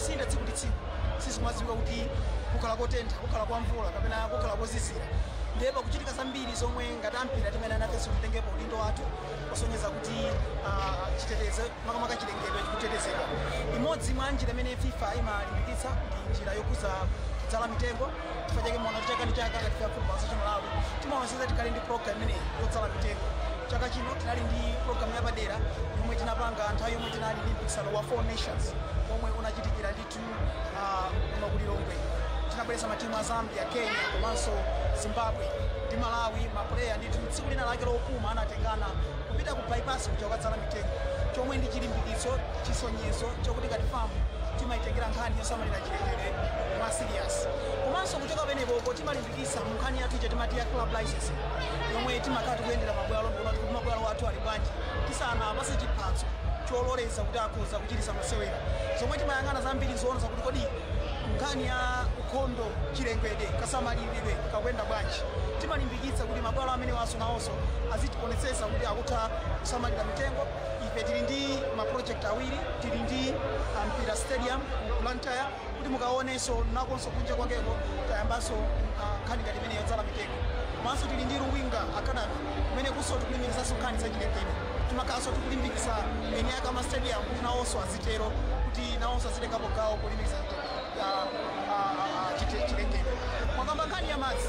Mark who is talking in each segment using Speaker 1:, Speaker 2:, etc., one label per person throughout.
Speaker 1: Zikusintha tsiku ndi tsiku, sizikumadziwika kuti kukhala kotentha, kukhala kwa mvula kapena kukhala kozizira. Ndiye pakuchitika zambiri zomwe ngati ampira timene anafenso titengepo udindo wathu kusonyeza kuti chitetezo, makamaka chilengedwe, chikutetezedwa. Imodzi mwa njira imene FIFA imalimbikitsa ndi njira yokuza kudzala mitengo. Chifukwa chake muona kuti chaka ndi chaka ngati FIFA Football Association Malawi timaonetsetsa tikhale ndi program imeneyi yodzala mitengo. Chaka chino tinali ndi program yapadera yomwe tinapanga nthawi yomwe tinali ndi mpikisano wa Four Nations omwe unachitikira ndithu kuno ku Lilongwe. Tinabweretsa matimu a Zambia, Kenya komanso Zimbabwe ndi Malawi. Ma player ndithu tsiku lina lake lopuma anatengana kupita ku Bypass kuja kukadzala mitengo, chomwe ndi chilimbikitso, chisonyezo chokuti ngati FAM timayitengera nkhani yosamalira chilengedwe mwa serious. Komanso kuchoka penepopo timalimbikitsa mu nkhani yathu ija timati ya club licensing, yomwe timakhala tikuyendera mabwalo ndikuona kuti mabwalo athu ali bwanji tisanapase chiphatso chololeza kuti akhoza kuchitisa masewera, zomwe timayang'ana zambiri zoona zakuti kodi nkhani ya ukhondo, chilengedwe, kasamalidwe kakuyenda bwanji. Timalimbikitsa kuti mabwalo amene waso nawonso azitionetsetsa kuti akutha kusamalira mitengo. Ife tili ndi ma project awiri. Tili ndi Mpira Stadium ku Blantyre, kuti mukaonenso nakonso kunja kwakeko tayambanso nkhani ngati imene yodzala mitengo. Komanso tili ndi Luwinga Academy, kumene kuso tikulimbikitsanso nkhani zachilengedwe. Timakhalanso tikulimbikitsa eni ake ama stadium kuti nawonso azitero, kuti nawonso azitengapo gawo kulimbikitsa chilengedwe. Mwakamba nkhani ya madzi,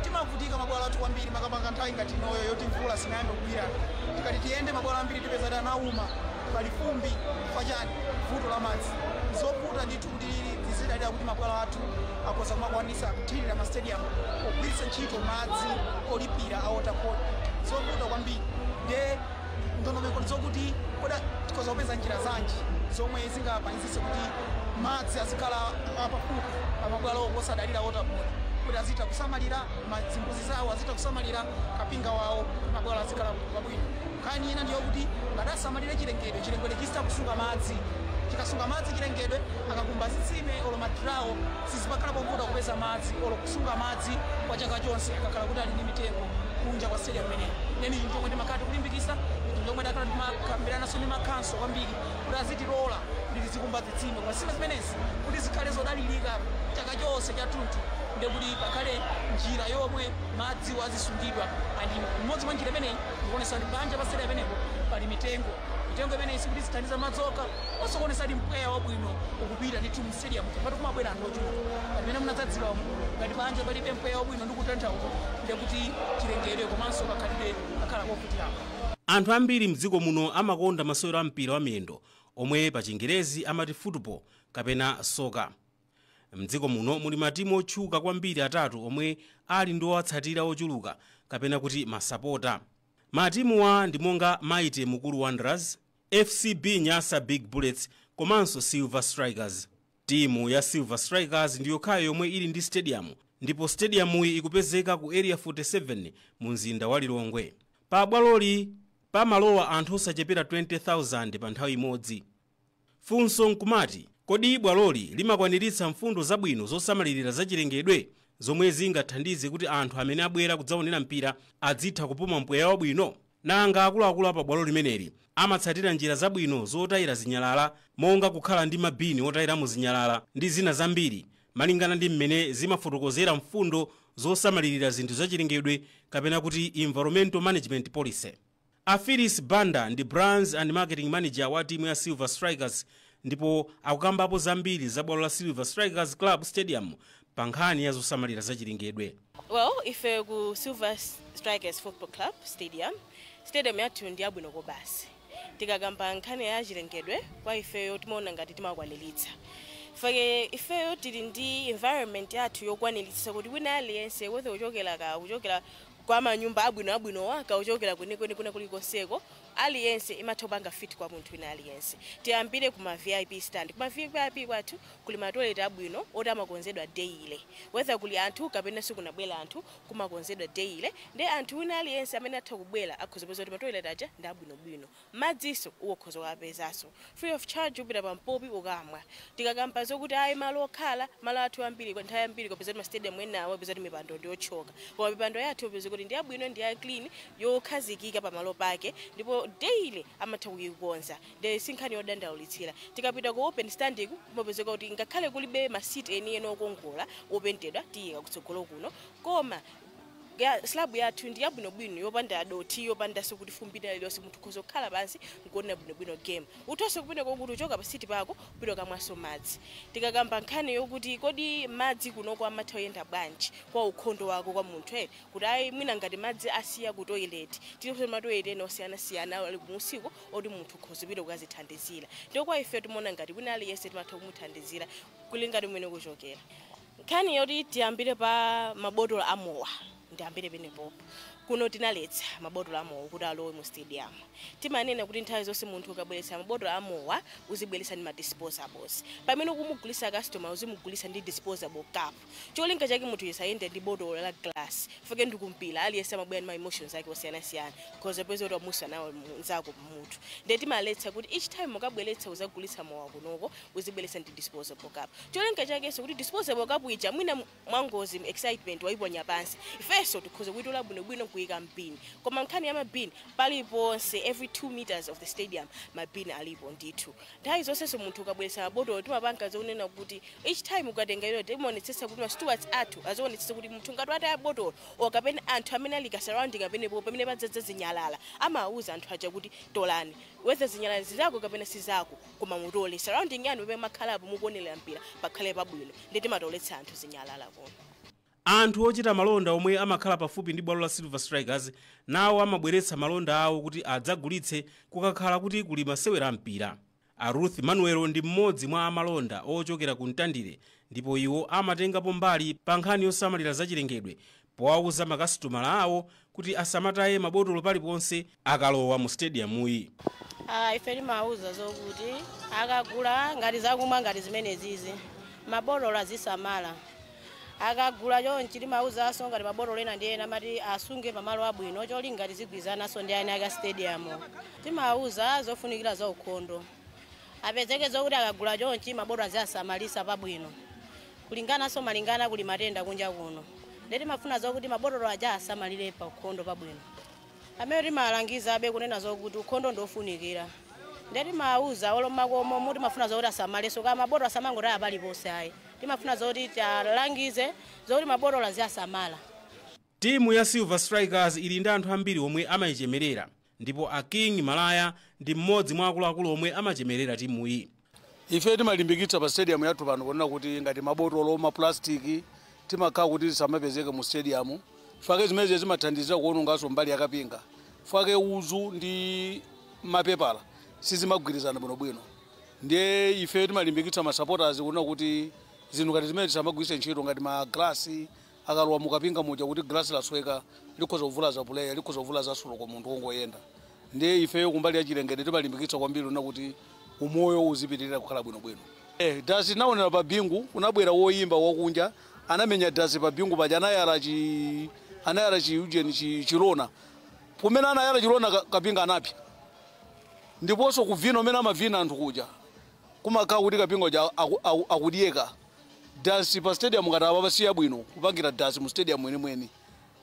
Speaker 1: timavutika mabwalo athu kwambiri, makamaka nthawi ngati inoyo yoti mvula sinayambe kugwirana. Tikati tiyende mabwalo ambiri tipeza kuti anauma, pali fumbi. Pachani? Vuto la madzi. Zovuta ndithu kuti tizidalira kuti mabwalo athu akhoza kumakwanisa kuthirira ma stadium pogwiritsa ntchito madzi olipira a Water Board. Zovuta kwambiri. Ndiye ndondomeko zokuti koda tikhoza kupeza njira zanji zomwe zingapangitsitse kuti madzi azikhala apafupi pamabwalo osadalira Water Board, kuti azitha kusamalira zimbuzi zawo, azitha kusamalira kapinga wawo, mabwalo azikhala pabwino. Nkhani ina ndiyokuti ngati asamalire chilengedwe, chilengedwe chizitha kusunga madzi. Chikasunga madzi chilengedwe, akakumba zitsime olo ma draw, sizipakhala povuta kupeza madzi olo kusunga madzi kwa chaka chonse, akakhala kuti ali ndi mitengo kunja kwa stadium imeneyi. Neni chinthu chomwe timakhala tikulimbikitsa, chinthu chomwe takhala timakambiranaso ndi makhanso kwambiri kuti azitilola kuti tizikumba zitsime. Koma zitsime zimenezi kuti zikhale zodalirika chaka chonse chathunthu, ndekuti pakhale njira yomwe madziwo azisungidwa. And mmodzi mwa njira imeneyi ndikuonesa kuti panja pa stadium imenepo pali mitengo. Mitengo imeneyi sikuti zithandiza madzi okha, osikuonesa kuti mpweya wabwino ukupita ndithu mu stadium, chifukwa kumabwera anthu ochuluka. Pamene munadzadziramo, ngati panja palibe mpweya wabwino ndi kutentha uko, ndekuti chilengedwe komanso kakhalidwe kakhala kovutirapo.
Speaker 2: Anthu ambiri mdziko muno amakonda masewero a mpira wa miyendo omwe pa Chingerezi amati football kapena soccer. Mdziko muno muli matimu otchuka kwambiri atatu omwe ali ndi owatsatira ochuluka kapena kuti masapota. Matimuwa ndi monga Mighty Mukuru Wanderers, FCB Nyasa Big Bullets komanso Silver Strikers. Timu ya Silver Strikers ndi yokhayo yomwe ili ndi stadium, ndipo stadiumuyi ikupezeka ku Area 47 mu mzinda wa Lilongwe. Pa bwaloli pamalowa anthu osachepera 20,000 pa nthawi imodzi. Funso nkumati, kodi bwaloli limakwaniritsa mfundo zabwino zosamalirira zachilengedwe zomwe zingathandize kuti anthu amene abwera kudzaonera mpira adzitha kupuma mpweya wabwino? Nanga akuluakulu apa bwalo limeneli amatsatira njira zabwino zotayira zinyalala, monga kukhala ndi mabini otayiramo zinyalala ndi zina zambiri, malingana ndi mmene zimafotokozera mfundo zosamalirira zinthu zachilengedwe kapena kuti environmental management policy? A Phyllis Banda ndi brands and marketing manager wa timu ya Silver Strikers, ndipo akukambapo zambiri za bwalo la Silver Strikers Club Stadium pa nkhani ya zosamalira zachilengedwe.
Speaker 3: Well, ife ku Silver Strikers Football Club Stadium, stadium yathu ndi yabwino basi. Tikakamba nkhani ya chilengedwe, kwa ifeyo timaona ngati timakwaniritsa. Fake ifeyo tili ndi environment yathu yokwaniritsa kuti wina aliyense, whether kuchokera ka kuchokera kwa manyumba abwino abwinowa, kauchokera kwenikweni kuna kulikonseko, aliyense imatha kupanga fit kwa munthu wina aliyense. Tiyambire kuma VIP stand. Kuma VIP kwathu kuli ma toilet abwino oti amakonzedwa daily, whether kuli anthu kapena sikunabwera anthu, kumakonzedwa daily. Ndi anthu wina aliyense amene atha kubwera akhoza kupeza kuti ma toilet aja ndi abwinobwino. Madziso ukhoza kuwapezanso free of charge, upita pampopi ukamwa. Tikakamba zokuti ayi, malo okhala, malo athu ambiri, nthawi ambiri kapeza kuti ma stadium enawo apeza kuti mipando ndiyotchoka, koma mipando yathu upeza kuti ndi yabwino, ndi ya clean, yokhazikika pamalo pake. Ndipo Ndipo daily amatha kuyikonza, ndi sinkhani yodandaulitsira. Tikapita ku open stand, kumapezeka kuti ngakhale kulibe masiti enieni okongola opentedwa, tiyika kutsogolo kuno, koma ya slab yathu ndi yabwinobwino, yopanda doti, yopandanso kuti fumbi lililonse. Munthu ukhoza kukhala pansi nkuona bwinobwino game. Uthonso kumeneko kuti uchoka pa siti pako kupita kamwaso madzi. Tikakamba nkhani yokuti kodi madzi kunoko amatha kuyenda bwanji kwa ukhondo wako kwa munthu, kuti ayi, mwina ngati madzi asiya ku toilet, tilipo matoilet ena osiyanasiyana ali kumunsiko oti munthu ukhoza kupita kukazithandizira. Ndipo kwa ife timaona ngati wina aliyense timatha kumuthandizira kulingana mwene kuchokera. Nkhani yoti tiyambire pa mabotolo amowa, ndiyambire penepopo. Kuno tinaletsa mabotolo amowa kuti alowe mu stadium. Timanena kuti nthawi zonse munthu ukabweretsa mabotolo amowa, uzibweretsa ndi ma disposables. Pamene ukumugulisa customer, uzimugulisa ndi disposable cup. Cholinga chake munthu isayende ndi botolo la glass fake. Ndikumpira, aliyense amabwera ndi ma emotions ake osiyanasiyana, 'cause apeza kuti wamusa nawo mnzako mmutu. Ndiye timaletsa kuti each time mukabweretsa uzagulitsa mowa kunoko, uzibweretsa ndi disposable cup. Cholinga chakenso kuti disposable cup ija, mwina mwangozi, excitement, wayiponya pansi, ifenso tikhoza kuitola bwinobwino kuyika mbini. Koma nkhani ya mabini, paliponse every 2 meters of the stadium mabini alipo ndithu. Nthawi zonsenso munthu ukabweretsa mabotolo, timapanga zonena kuti each time ukatenga ilo, timaonetsetsa kuti ma stewards athu azionetsetsa kuti munthu ngati ataya botolo or kapena anthu amene ali ka surrounding apenepo pamene padzadza zinyalala, amawuza anthu aja kuti tolani, whether zinyalala zizako kapena sizako, koma mutole surrounding yanu pamene makhalapo mukuonera mpira pakhale pabwino. Ndi timatoletsa anthu zinyalala kuno.
Speaker 2: Anthu ochita malonda omwe amakhala pafupi ndi bwalo la Silver Strikers nawo amabweretsa malonda awo kuti adzagulitse kukakhala kuti kuli masewera mpira. A Ruth Manuel ndi mmodzi mwa amalonda ochokera ku Mtandire, ndipo iwo amatengapo mbali pa nkhani yosamalira zachilengedwe powauza makasitomala awo kuti asamataye mabotolo paliponse akalowa mu stadiumuyi.
Speaker 4: Ife timawuza zokuti akagula ngati zakumwa ngati zimenezizi, mabotolo azisamala. Akagula chonchi, timawuzanso ngati mabotolo ena ndi ena amati asunge pamalo abwino, cholinga tizigwirizananso ndi eni ake stadium. Timawuza zofunikira za ukhondo, apezeke zokuti akagula chonchi mabotolo aziasamalisa pabwino, kulingananso malingana kuli matenda kunja kuno. Ndiye timafuna zokuti mabotolo aja asamalire pa ukhondo pabwino. Amene timalangiza abe kunena zokuti ukhondo ndofunikira, ndiye timawuza olomakomo muti timafuna zokuti asamaleso kama mabotolo asamangotaya paliponse ayi. Timafuna zoti tialangize zokuti mabotolo aziasamala.
Speaker 2: Timu ya Silver Strikers ili ndi anthu ambiri omwe amayichemerera, ndipo a King Malaya ndi mmodzi mwa akuluakulu omwe amachemerera timuyi.
Speaker 5: Ife timalimbikitsa pa stadium yathu pano kunena kuti ngati mabotolo, maplastiki, timakhala kuti tisamapezeke mu stadium fake. Zimenezi zimathandizira kuononganso mbali yakapinga fake. Uzu ndi mapepala sizimagwirizana bwinobwino. Ndiye ife timalimbikitsa ma supporters kunena kuti zinthu ngati zimene tisamagwiritse ntchito, ngati maglasi akalowa mukapinga muja, kuti glasi lasweka likhoza kuvulaza player, likhoza kuvulaza suloko munthu wongoyenda. Ndiye ifeyo kumbali ya chilengedwe timalimbikitsa kwambiri kunena kuti umoyo uzipitirira kukhala bwinobwino. Dasi naonera pa Bingu, kunabwera woyimba wakunja, anamenya dasi pa Bingu paja, anayala chi ujeni chi chilona. Kumene anayala chilona, kapinga anapya. Ndiponso kuvina umene amavina anthu kuja, kumakhala kuti kapinga uja akudyeka. Dasi pa stadium ngati apa pasiya bwino kupangira dasi mu stadium mwenimweni,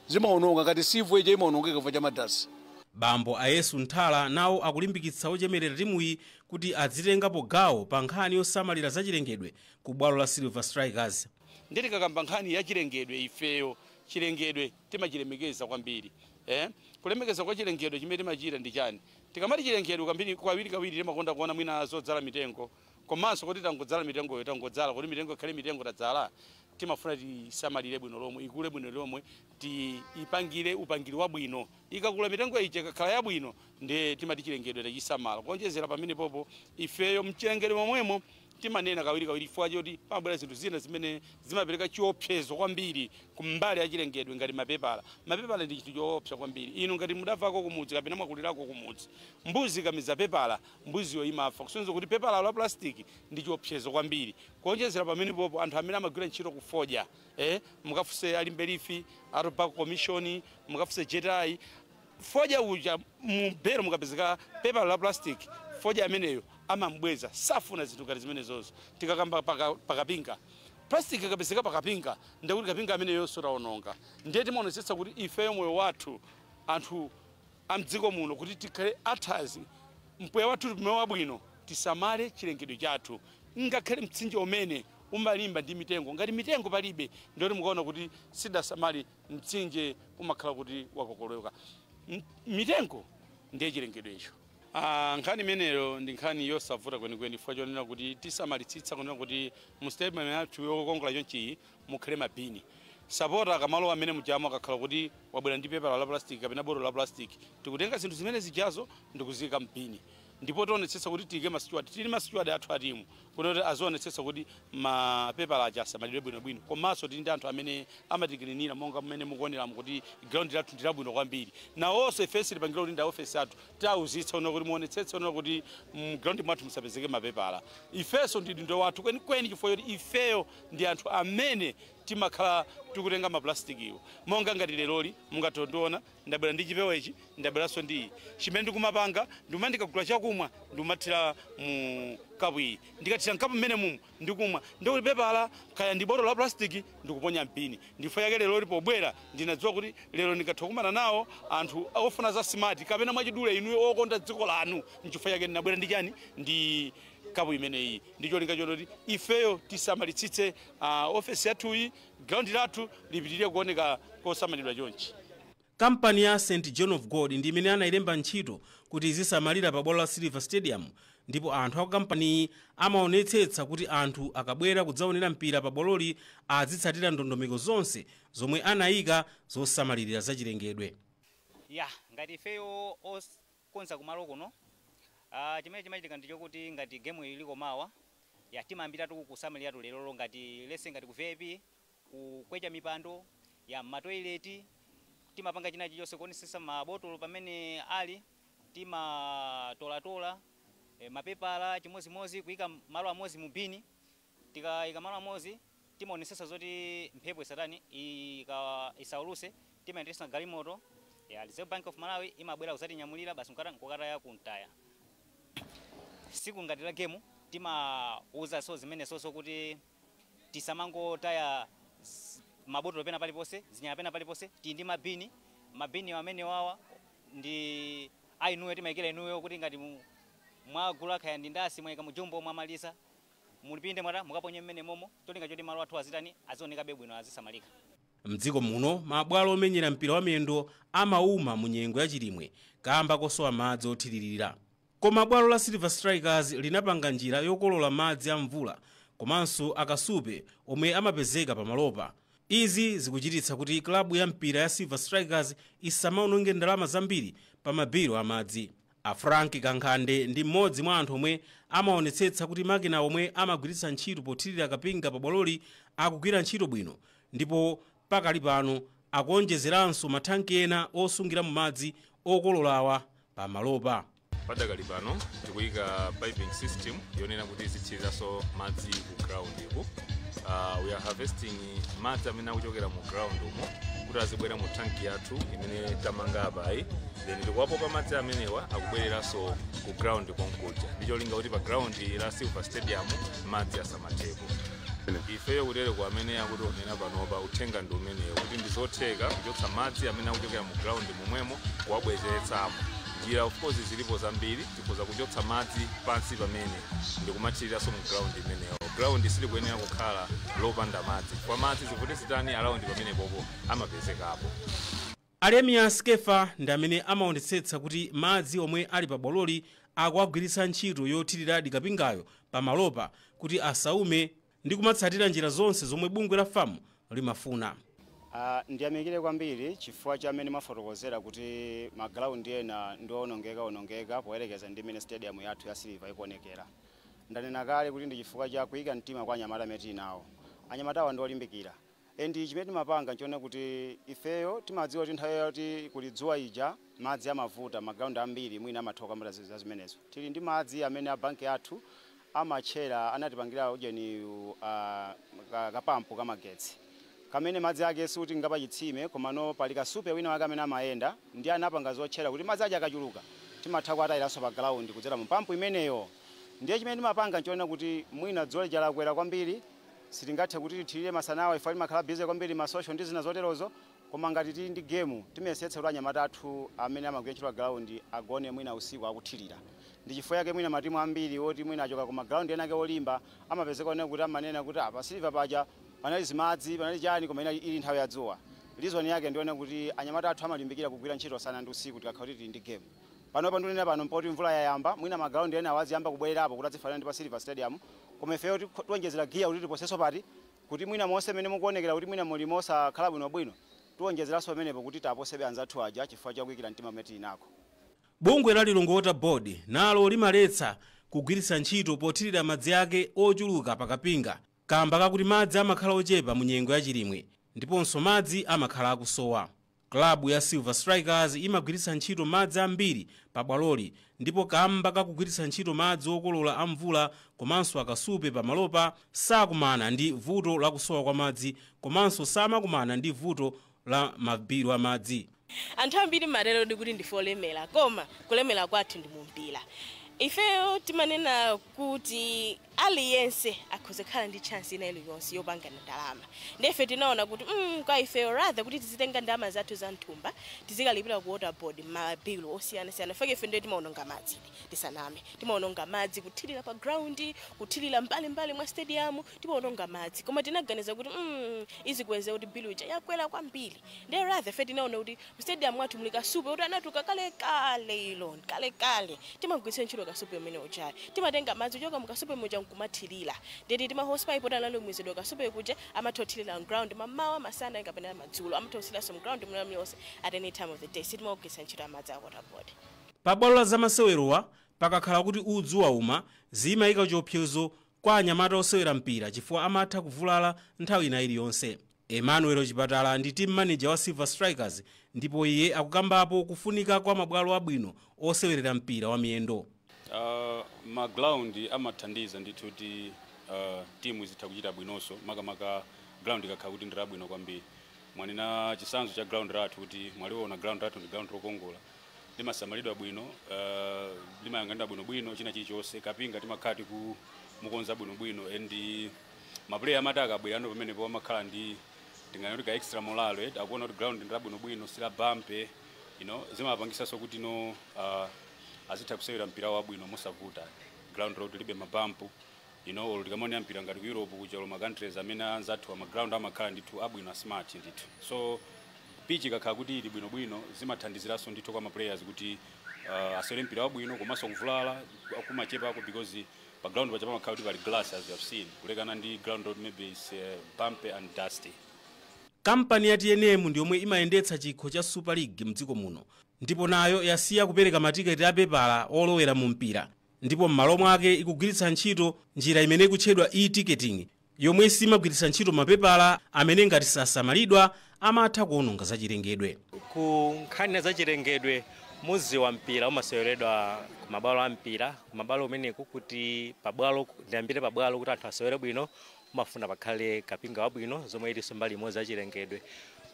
Speaker 5: zimaononga ngati sivu ija imaonongeka chifukwa cha madasi.
Speaker 2: Bambo Ayesu Nthala nawo akulimbikitsa ochemerera timuyi kuti adzitengapo gawo pa nkhani yosamalira zachilengedwe ku bwalo la Silver Strikers.
Speaker 6: Ndiye tikakamba nkhani ya chilengedwe, ifeyo chilengedwe timachilemekeza kwambiri. Kulemekeza kwa chilengedwe chimene timachita ndi chani? Tikamati chilengedwe, kambiri kawiri kawiri timakonda kuona mwina zodzala mitengo, komanso kuti tangodzala mitengoyo, tangodzala kuti mitengo ikhale mitengo tadzala, timafuna tisamalire bwino lomwe, ikule bwino lomwe, tiipangire upangiri wabwino. Ikakula mitengo ija, ikakhala yabwino, ndiye timati chilengedwe tachisamala. Kuonjezera pamene popo, ifeyo mchilengedwe momwemo timanena kawiri kawiri chifukwa choti pamabwera zinthu zina zimene zimapereka chiopsezo kwambiri kumbali ya chilengedwe, ngati mapepala. Mapepala ndi chinthu choopsa kwambiri. Inu ngati mudavako kumudzi kapena mwakulirako kumudzi, mbuzi ikamiza pepala, mbuziyo imafa, kusonyeza kuti pepala la plastic ndi chiopsezo kwambiri. Kuonjezera pamene popo, anthu amene amagwira ntchito kufodya, mukafuse a Limbe Leaf, a Tobacco Commission, mukafuse jetai, fodya uja mubero mukapezeka pepala la plastic, fodya ameneyo amambweza, safuna zinthu ngati zimenezozo. Tikakamba pakapinga, plastic ikapezeka pakapinga, ndekuti kapinga ameneyo sotaononga. Ndiye timaonetsetsa kuti ifeyo moyo wathu anthu Amdziko muno kuti tikhale athanzi, mpweya wathu tume wabwino, tisamale chilengedwe chathu. Ngakhale mtsinje umene umalimba ndi mitengo, ngati mitengo palibe, ndiyoti mukaona kuti sidasamale mtsinje umakhala kuti wakokoloka. Mitengo ndiye chilengedwe icho. Nkhani imeneyo ndi nkhani yosavuta kwenikweni, chifukwa chonena kuti tisamalitsitsa kunena kuti mu stadium yathu yokongola chonchiyi mukhale mabini. Sapota akamalo amene mujamo akakhala kuti wabwera ndi pepala la plastic kapena botolo la plastic, tikutenga zinthu zimene zijazo ndikuziyika mbini, ndipo tionetsetsa kuti tiyike ma steward. Tili ma steward athu atimu kuti azionetsetsa kuti mapepala aja asamalidwe bwinobwino. Komanso tili ndi anthu amene amatiklinira, monga mmene mukuoneramo kuti ground lathu ndi labwino kwambiri. Nawonso ifensi tipangira kuti ndi ofesi athu, tiawuzitsa una kuti muonetsetse una kuti mground mwathu musapezeke mapepala. Ifenso ndi udindo wathu kwenikweni, chifukwa choti ifeyo ndi anthu amene timakhala tikutenga maplastikiwo. Monga ngati leroli mungatondiona ndabwera ndi chipewa ichi, ndabweranso ndi iyi. Chimene ndikumapanga, ndikuma ndikagula chakumwa ndikumathira mu kapu iyi. Ndikathira mkapu mmene mumu ndikumwa, ndikuti pepala kaya ndi botolo la plastiki ndikuponya mpini. Ndifo yake leroli pobwera ndinadziwa kuti lero ndingathe kukumana nawo anthu ofuna za smart kapena mwachidule inuyo okonda dziko lanu. Nchifukwa yake ndinabwera ndi chani, ndi kapu imeneyi, ndi cholinga choti ifeyo tisamalitsitse ofesi yathuyi, ground lathu lipitirire kuoneka kosamalidwa chonchi.
Speaker 2: Kampani ya St John of God ndi imene anayilemba ntchito kuti izisamalira pa bwalo la Silver Stadium, ndipo anthu a kampaniyi amaonetsetsa kuti anthu akabwera kudzaonera mpira pa bwaloli azitsatira ndondomeko zonse zomwe anayika zosamalirira zachilengedwe.
Speaker 7: Ya, ngati ifeyo okonza kumalo kuno, chimene chimachitika ndi chokuti ngati game iliko mawa, ya, timayambiratu kusamaliratu lerolo, ngati lese ngati ku VIP, kukwecha mipando ya matoileti, timapanga china chilichonse kuonesesa mabotolo pamene ali, timatolatola mapepala chimozimozi, kuyika malo amodzi mu bini. Tikayika malo amodzi, timaonesesa zoti mphepo isatani, isauluse. Timayendetsa galimoto ya Reserve Bank of Malawi, imabwera kuzatinyamulira basi nkukataya kuntaya. Siku ngati la game timauza so zimene soso kuti tisamangotaya mabotolo pena paliponse, zinyama pena paliponse. Tili ndi mabini, mabini amene wawa ndi ainuyo, timayikira inuyo kuti ngati mwagula khaya ndi ndasi, mwayika mujumbo, mwamaliza, mulipinde mwata mukaponye mmene momo, cholinga choti malo athu azitani, azionekabe bwino, azisamalika.
Speaker 2: Mdziko muno mabwalo omenyera mpira wa miyendo amauma mu nyengo ya chilimwe kamba kosowa madzi othiririra, koma bwalo la Silver Strikers linapanga njira yokolola madzi a mvula komanso akasupe omwe amapezeka pamalopa. Izi zikuchititsa kuti klabu ya mpira ya Silver Strikers isamaononge ndalama zambiri pa mabiro amadzi. A Frank Kankhande ndi mmodzi mwa anthu omwe amaonetsetsa kuti makina omwe amagwiritsa ntchito pothirira kapinga pa bwaloli akugwira ntchito bwino, ndipo pakali pano akuonjezeranso mathanki ena osungira mu madzi okololawa pamalopa.
Speaker 8: Padakali pano tikuyika piping system yonena kuti izithiriranso madzi ku ground iku. We are harvesting madzi amene akuchokera mu ground umo kuti azibwera mu tanki yathu imene tamanga apayi, then tikuwapopa madzi amenewa akubwereranso ku ground konkuja, ndi cholinga kuti pa ground la Silver Stadium madzi asamathepo. Ifeyo kutereko amene akutionera panopa, uthenga ndi umenewo kuti ndizotheka kuchotsa madzi amene akuchokera mu ground momwemo kuwabwezeretsamo. Njira of course zilipo zambiri. Tikhoza kuchotsa madzi pansi pamene ndikumathiriranso mu ground imeneyo. Ground silikuyenera kukhala lopanda madzi, kwa madzi zivute zitani around pamenepopo amapezekapo.
Speaker 2: Alemia Skefa ndi amene amaonetsetsa kuti madzi omwe ali pa bwaloli akuagwiritsa ntchito yothirira kapingayo pamalopa kuti asaume ndi kumatsatira njira zonse zomwe bungwe la FAM limafuna.
Speaker 9: Ndiyamikire kwambiri chifukwa cha amene mafotokozera kuti magrawundi ena ndi onongeka onongeka poyerekeza ndi imene stadium yathu ya Silver ikuonekera. Ndanena kale kuti ndi chifukwa cha kuyika mtima kwa anyamata amene tili nawo. Anyamatawa ndi olimbikira, and chimene timapanga nchiona kuti ifeyo timadziwa kuti nthawi yoti kuli dzuwa ija madzi amavuta, magrawundi ambiri mwina amathoka mbala za zimenezo. Tili ndi madzi amene a banki athu amatchera, anatipangira ujeni kapampu kamagetsi kamene madzi ake suti ngapachitsime, komano pali kasupe wina wake amene amayenda ndi anapanga zotchera kuti madzi aja akachuluka timatha kuatayiranso pa ground kudzera mu pampu imeneyo. Ndiye chimene timapanga nchiona kuti mwina dzuwa lija lakwera kwambiri, sitingathe kuti tithirire masanawa ife limakhala busy kwambiri masocial ndi zina zoterozo, Koma ngati tili ndi game, timayesetsa kuti anyamata athu amene amagwira ntchito pa ground agone mwina usiku akuthirira. Ndi chifukwa chake mwina matimu ambiri oti mwina achoka ku maground ena ake olimba amapezeka onena kuti amanena kuti apa Silver paja panali zimadzi, panali chani, koma ina ili nthawi ya dzuwa. Reason yake ndione kuti anyamata athu amalimbikira kugwira ntchito usana ndi usiku tikakhala kuti tili ndi game. Panopa ndinena pano mpoti mvula yayamba, mwina maground ena awaziyamba kubwererapo kuti azifanana ndi pa Silver Stadium, koma ifeyo tiwonjezera giya kuti tiposenso pati kuti mwina monse mmene mukuonekera kuti mwina mulimo osakhala bwinobwino, tiwonjezeranso pamenepo kuti taposebe anzathu aja chifukwa chakuyikira mtima mmene tili nako.
Speaker 2: Bungwe la Lilongwe Water Board nalo limaletsa kugwiritsa ntchito pothirira madzi ake ochuluka pakapinga kamba kakuti madzi amakhala ochepa mu nyengo yachilimwe ndiponso madzi amakhala akusowa. Klabu ya Silver Strikers imagwiritsa ntchito madzi ambiri pa bwaloli, ndipo kamba kakugwiritsa ntchito madzi okolola a mvula komanso akasupe pamalopa, sakumana ndi vuto lakusowa kwa madzi komanso samakumana ndi vuto la mabilu amadzi.
Speaker 3: Anthu ambiri matero ndi kuti ndife olemera, koma kulemera kwathu ndi mumpira. Ifeyo timanena kuti aliyense akhoza kukhala ndi chance ina iliyonse yopangana ndalama. Ndefe tinaona kuti kwa ifeyo rather kuti tizitenga ndalama zathu za mthumba tizikalipira ku Water Board mabilu osiyanasiyana, fake ife ndiye timaononga madzi, tisaname, timaononga madzi kuthirira pa ground, kuthirira mbalimbali mwa stadium, timaononga madzi. Koma tinaganiza kuti izikweze kuti bilu ija yakwera kwambiri, ndiye rather ife tinaona kuti stadium mwathu muli kasupe kuti anatuka kalekale ilo kalekale, timagwiritsa ntchito kasupe umene uchayi, timatenga madzi kuchoka mukasupe muja nkumathirira. Ndeti tima hosepipe oti analumizidwa kasupe kuja amathothirira ground mamawa, masana kapena madzulo, amathothiriranso mground mliyonse at any time of the day. Sitimagwiritsa ntchito amadzi a Water Board.
Speaker 2: Pabwalo la zamasewerowa pakakhala kuti udzu wauma, zimayika chiopsezo kwa anyamata osewera mpira chifukwa amatha kuvulala nthawi ina iliyonse. Emmanuel Chipatala ndi team manager wa Silver Strikers, ndipo iye akukambapo kufunika kwa mabwalo abwino osewerera mpira wa miyendo.
Speaker 10: Maground amathandiza ndithu kuti timu zitha kuchita bwinonso, makamaka ground ikakhala kuti ndi labwino kwambiri. Mwanena chitsanzo cha ground lathu kuti mwaliona ground lathu ndi ground lokongola, limasamalidwa bwino, limayang'anidwa bwinobwino, china chilichonse. Kapinga timakhala tikumukonza bwinobwino, and maplayer amati akabwera ano pamenepo amakhala ndi tingani kuti ka extra morale, akuona kuti ground ndi labwinobwino, sila bumpy, zimapangisanso kuti no azitha kusewera mpira wabwino mosavuta. Ground road libe mabump, olo tikamaonera mpira ngati ku Europe kuja, ma countries amene anzathu ama ground amakhala ndithu abwino, smart ndithu. So pitch ikakhala kuti ili bwinobwino, zimathandiziranso ndithu kwa ma players kuti asewere mpira wabwino, komanso kuvulala kumachepako because pa ground paja pamakhala kuti pali grass, as you have seen, kulekana ndi ground road maybe is bumpy and dusty.
Speaker 2: Kampani ya TNM ndi yomwe imayendetsa chikho cha Super League mdziko muno, ndipo nayo yasiya kupereka matiketi apepala olowera mu mpira, ndipo m'malo mwake ikugwiritsa ntchito njira imene ikutchedwa e-ticketing, yomwe simagwiritsa ntchito mapepala amene ngati sasamalidwa amatha kuwononga zachilengedwe.
Speaker 11: Ku nkhani zachilengedwe, muzi wa mpira umaseweredwa ku mabwalo a mpira. Ku mabwalo umeneku kuti pabwalo, ndiyambire pabwalo, kuti anthu asewere bwino umafuna pakhale kapinga wabwino, zomwe ilinso mbali imodzi yachilengedwe.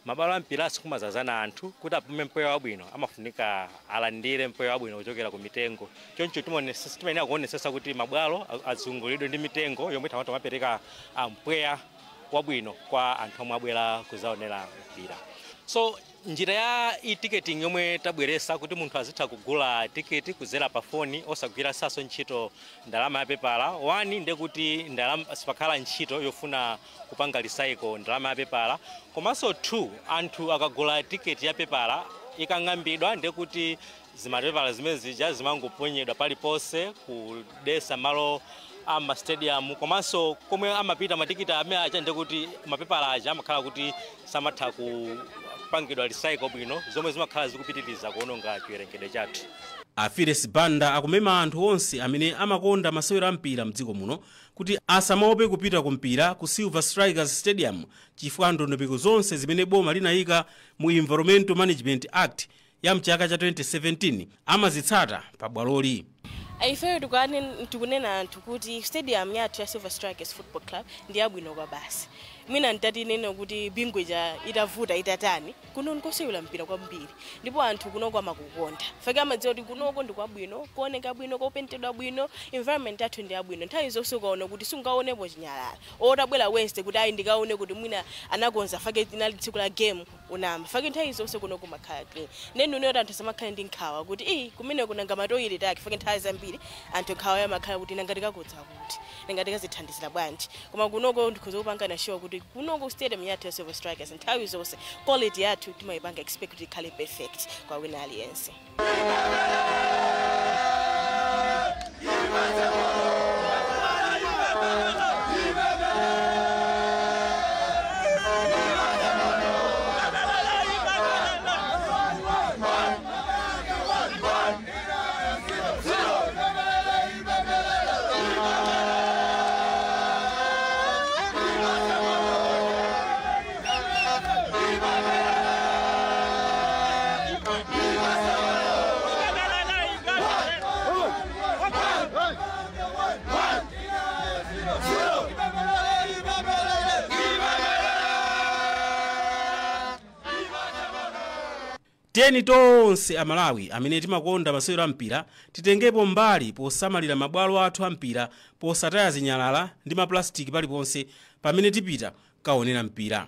Speaker 11: Mabwalo a mpira sikumazazana anthu, kuti apume mpweya wabwino amafunika alandire mpweya wabwino kuchokera ku mitengo. Choncho timayenera kuonesesa kuti mabwalo azungulidwe ndi mitengo yomwe tamati amapereka mpweya wabwino kwa anthu omwe abwera kuzaonera mpira. So njira ya e-ticketing yomwe tabweresa kuti munthu azitha kugula tiketi kuzera pa foni osagwirasanso ntchito ndalama ya pepala, one, ndekuti ndalama sipakhala ntchito yofuna kupanga recycle ndalama ya pepala, komanso two, anthu akagula tiketi ya pepala ikang'ambidwa, ndekuti zimapepala zimene zija zimangoponyedwa paliponse kudesa malo ama stadium komanso komwe amapita matikiti amene aja, ndekuti mapepala aja amakhala kuti samatha kupangidwa recycle bwino, zomwe zimakhala zikupitiriza kuononga chiwerengedwe chathu.
Speaker 2: Afires Banda akumema anthu onse amene amakonda masewero a mpira mdziko muno kuti asamaope kupita ku mpira ku Silver Strikers Stadium, chifukwa ndondomeko zonse zimene boma linayika mu Environmental Management Act ya mchaka cha 2017 amazitsata pabwaloli.
Speaker 3: Ifeyo tikunena anthu kuti stadium yathu ya Silver Strikers Football Club ndi yabwino kwa basi. Mwina ntatinene kuti Bingu ija itavuta itatani, kuno nkosewera mpira kwambiri ndipo anthu kunoko amakukonda fake amadziwa kuti kunoko ndi kwabwino, kuoneka bwino, kopentedwa bwino, environment yathu ndi yabwino. Nthawi zonse ukaona kuti sungaonepo chinyalala otabwera Wednesday kuti ayi, ndikaone kuti mwina anakonza fake inali tsiku la game, unamba fake nthawi zonse kuno kumakhala clean. Nenu unoti anthu samakhale ndi nkhawa kuti iyi kumene kunanga matoilet ake, fake nthawi zambiri anthu nkhawa yamakhala kuti nanga tikakodza kuti, nanga tikazithandizira bwanji? Koma kunoko ndikhoza kupanga sure kuti kunoko stadium yathu ya Silver Strikers nthawi zonse quality yathu timayipanga expect kuti ikhale perfect kwa wina aliyense.
Speaker 2: Tiyeni tonse Amalawi amene timakonda masewero ampira titengepo mbali posamalira mabwalo athu ampira, posataya zinyalala ndi maplastiki paliponse pamene tipita kaonera mpira.